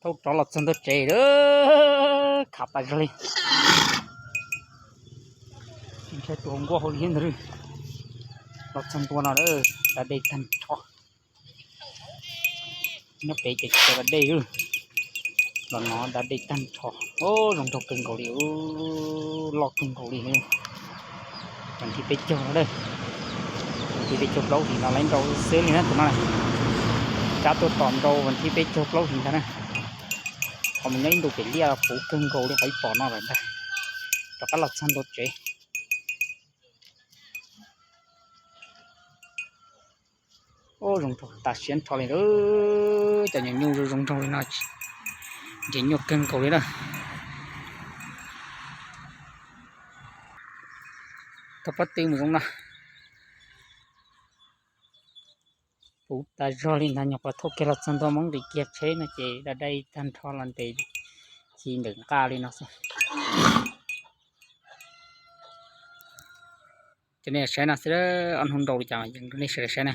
Thaub rov los txog ntua tsev, khav tas zog li. Tsis ntshai tus hauv nkuaj hauv liab ntag. Los txog ntua no, da dej tag nrho. Nyob pem ces tsis tau da dej, los no da dej tag nrho. Zoo nraug kawg nkaus li, loj kawg nkaus li. Vas thib peb caug no, vas thib peb caug plaub hlis no lawv nrau xwb li na tus no. Rov tuaj tom nrau vas thib peb caug plaub hlis ntag na. Qhov mus nyob ib ntu pem liaj puv kawg nkaus li qhov ib pom no lawm ntag. Rov qab los txog ntua tsev. Zoo nraug tas siab nrho li, cov nyuam nyuj zoo zoo nraug li no, ntses nyuaj kawg nkaus li na. Tau pob tw mus zoo no. Puv tas zog li ntag, nyuam qhuav thauj kiag los txog ntua Hmoob nqis kiag tsheb no ces da dej tag nrho los ntes ci ntawm nqaj li no xwb. Cov nej saib no xwb, ob hnub nrau li cas, nej sawv daws saib na.